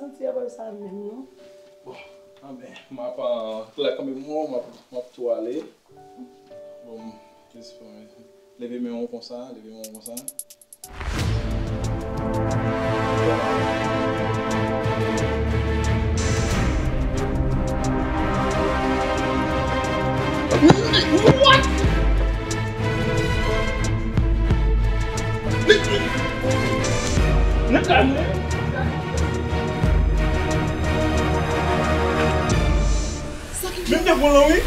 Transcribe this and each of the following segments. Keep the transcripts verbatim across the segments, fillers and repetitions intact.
Santi apre sa menm non. Bon, anben, m ap, euh, klè kanmenm, mwen, m ap, m ap tou ale. Bon, jis fè, leve men w konsa, leve men w konsa. What? Nan kay mwen. Men m te pran lan wi.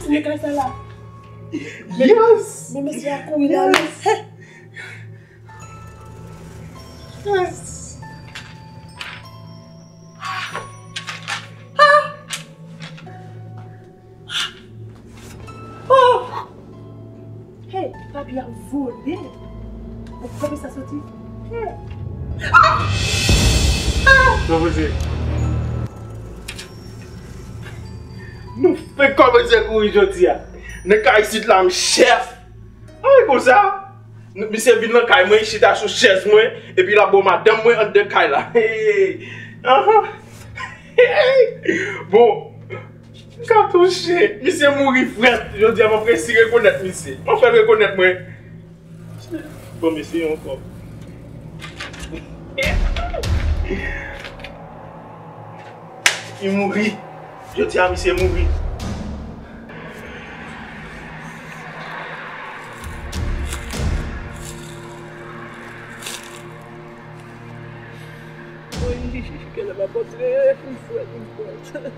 Nan kay sa la. Yes! Men mesye a kouri la wi. Yes! Oh! Hey, papi a vole. Ou kote sa soti? Hey! Ah! Ah! Profesè. Nou fenk kòmanse kouri jodi a. Nan kay isit la, m chèf. Ay, konsa, misye vin nan kay mwen, chita sou chèz mwen, epi l ap bo madanm mwen anndan kay la. Hey! Ahan! Bon, m ka touche. Misye mouri frèt. Jodi a, m ap resi rekonèt misye. M ap fè l rekonèt mwen. Bon, mesye, yon kòb. Li mouri. Jodi a, misye mouri. Woy, kè la pa pòtre, m frèt, m frèt.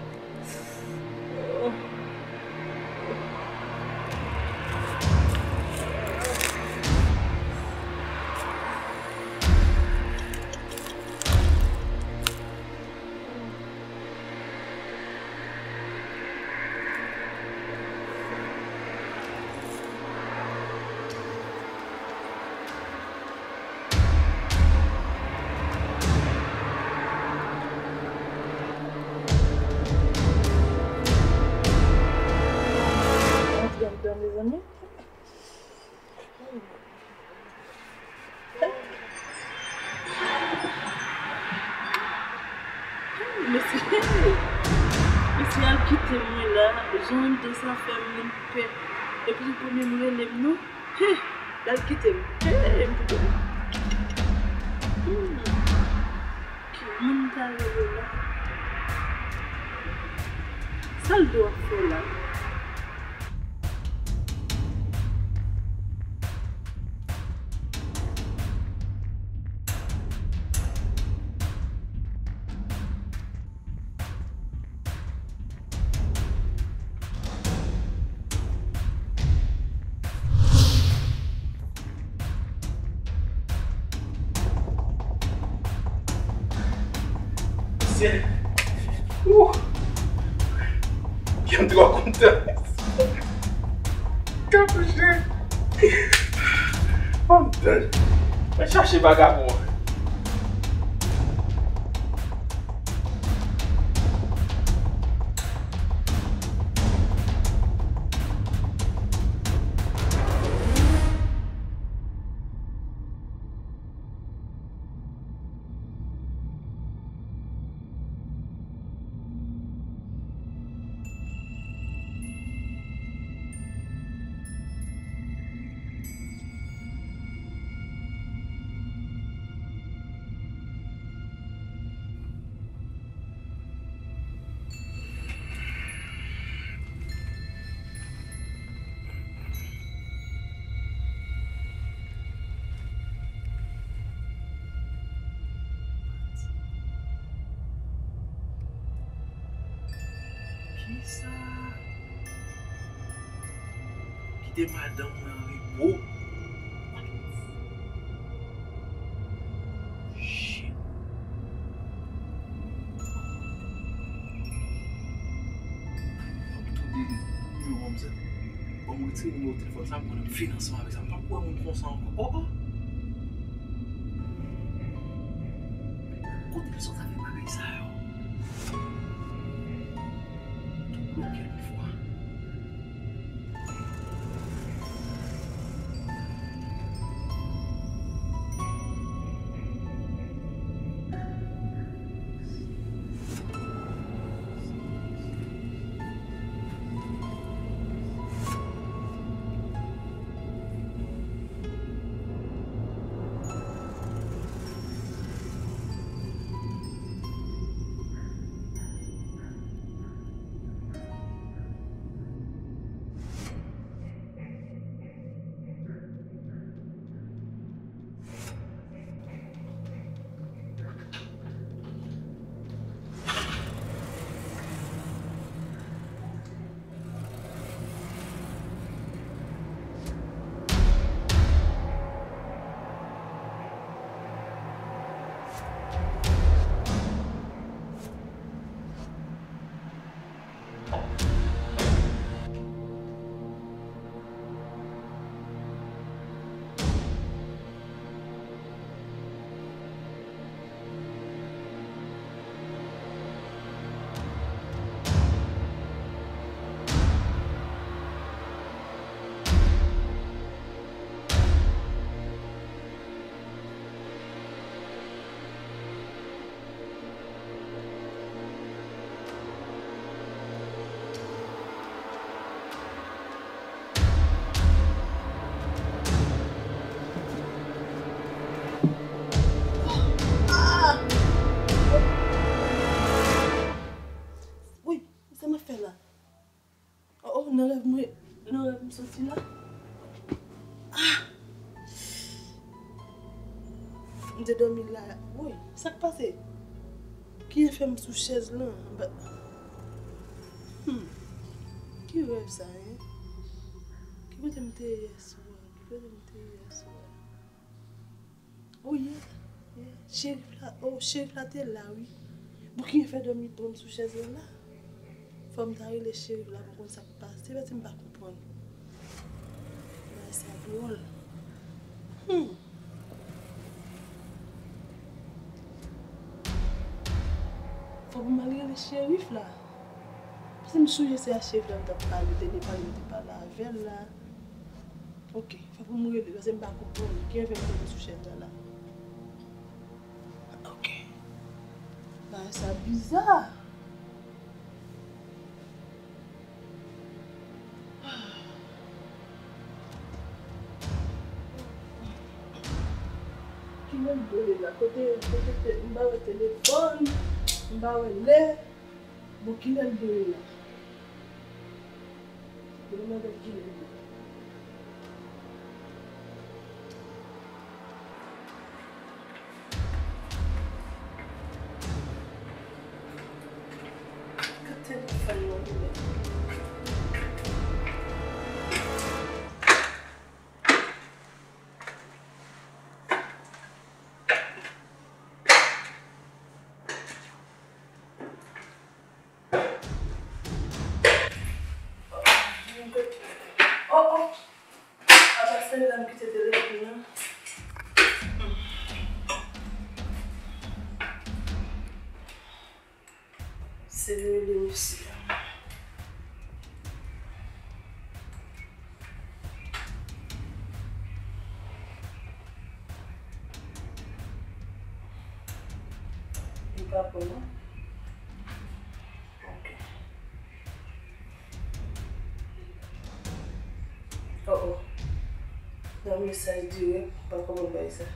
Antre anndan, mezanmi. Mesye, mesye al kite mwen la. Jan anndan sa fè m vin pè. Epi li pa menm rele m non. Hey, l al kite m. Hey, m kite m. Hmm. Ki moun ta rele la? Sa l dwe ap fè la? Mesye. Wouh. Byen, m twò kontan. Katouche. Anmwey. Mwen chache vagabon an. Kisa? Kite madanm mwen an repo. Shit. Fòk m toude nimewo manzè. Fò Mwen retire nimewo telefòn sa, m konnen m fini ansanm avèk sa. M p ap wè moun konsa ankò. Oh, oh! Kote l sot avèk bagay sa yo? Tout bloke yon fwa. Woy, sa m ap fè la? Oh, oh, nan rèv mwen, nan rèv m soti la. Ah! M te dòmi la. Woy, sa k pase? Ki efè m sou chèz lan? Ba- Hmm. Ki rèv sa, en? Ki kote m te ye yè swa? Ki kote m te ye yè swa? Oh, yeah, yeah. Cherif la, oh, cherif la te la, wi. Bon, ki efè dòmi pran m sou chèz lan la? Fò m ta rele cherif la pou konn sa k pase. Pati m pa konprann. Bagay sa dwòl. Hmm. Fò pou m al rele cherif la. Paske m sonje se a cherif la m t ap pale, dènye pale m te pale avè l la. Ok, fò pou m rele, paske m pa konprann. Ki efè m te gen sou chèz la la? Ok. Bagay sa biza. Kilè l dwe ye la? Kote, kote te, m pa wè telefòn, m pa wè lè. Bon, kilè l dwe ye la? Bon, mwen mande kilè l dwe ye. Gade telefòn nan li menm. Oh, oh. Apa se la m kite telefòn nan. Se rele mesye a. Li pa pran non. Ok. Oh, oh. Nan mesaj dirèk, m pa konprann bagay sa.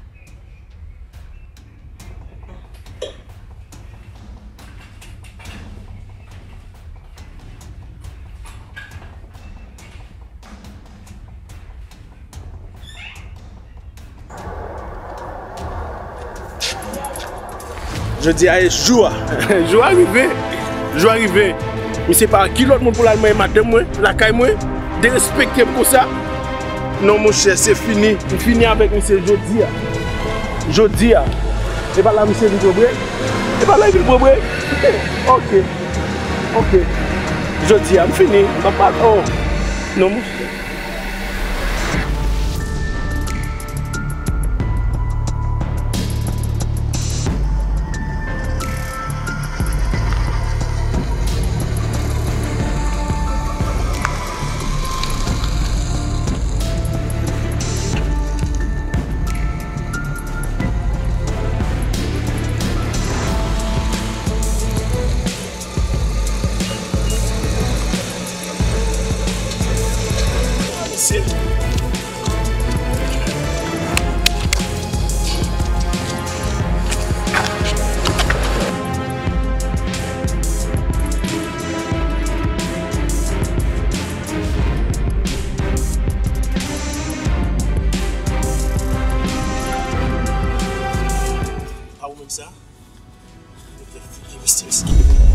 Jodi a e jou a. Jou a rive. Jou a rive. Misye pa ki lòt moun pou l al manyen madanm mwen, lakay mwen, derespekte m konsa. Non, monchè, se fini. M fini avèk misye jodi a. Jodi a. E pa la misye vin pran brèk? E pa la l vin pran brèk? Ok. Ok. Jodi a, m fini. M pa pale. Oh. Non, monchè. Yes.